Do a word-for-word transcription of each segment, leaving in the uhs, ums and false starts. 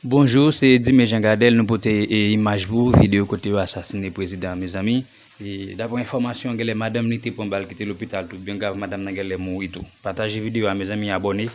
Bonjou, se Dime Jean Gardel, nou pote, e, imaj pou ou, videyo kote yo asasine prezidan an, mezanmi. E, daprè enfòmasyon, genlè madanm li te pran bal kite lopital tou, byen grav, madanm nan genlè mouri tou. Pataje videyo a, mezanmi, abòne.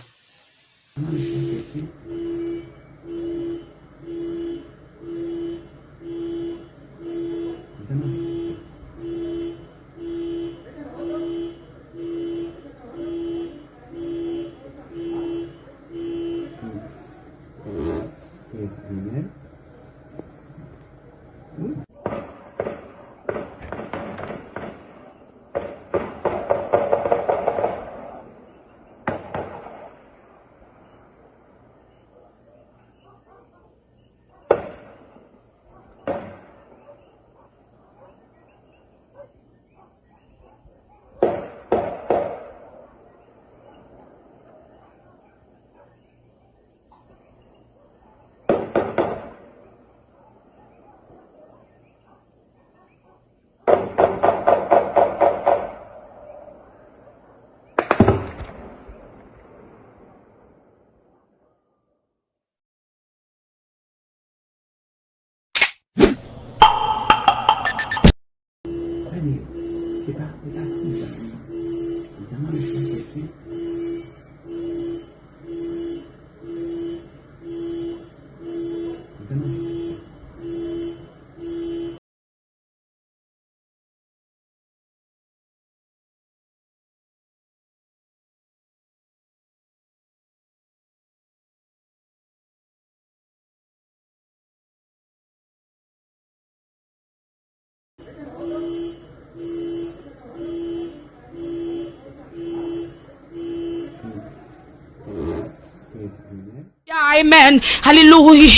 Ya, amen. Alelouya.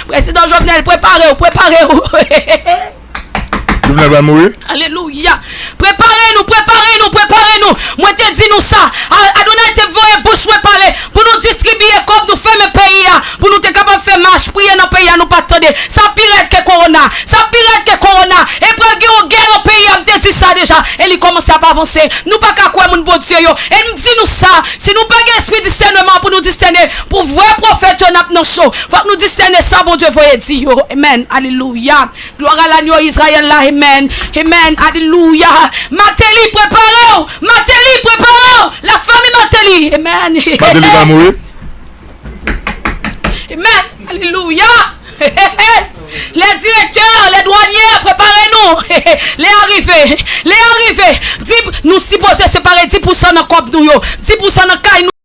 Prezidan Jovenel, prepare w, prepare w. Jovenel pral mouri? Alelouya. Prepare nou, prepare nou, prepare nou. Mwen te di nou sa. A-, Adonay te voye bouch mwen pale pou nou distribiye kòb, nou fèmen peyi a, pou nou te kapab fè mach, priye nan peyi a, nou pa t tande. Sa pi rèd ke kowona. Sa pi rèd ke kowona. E pral gen yon gè nan peyi a, m te di sa deja. E li kòmanse ap avanse. Nou pa ka kwè moun Bondye yo. E m di nou sa, si nou pa gen espri disèneman pou nou disène, pou vrè pwofèt yo n ap nan cho. Fòk nou disène sa Bondye voye di yo. Amen. Alelouya. Glwa a lanyo Izrayèl la. Amen. Amen. Alelouya. Mateli, prepare w. Mateli, prepare w. Lafanmi Mateli. Amen. Mateli pa mouri? Amen. Alelouya. Les directeurs, les douaniers, prepare nou. Lè a rive. Lè a rive. Di, nou sipoze separe dis pousan nan kòb nou yo. Dis pousan nan kay nou.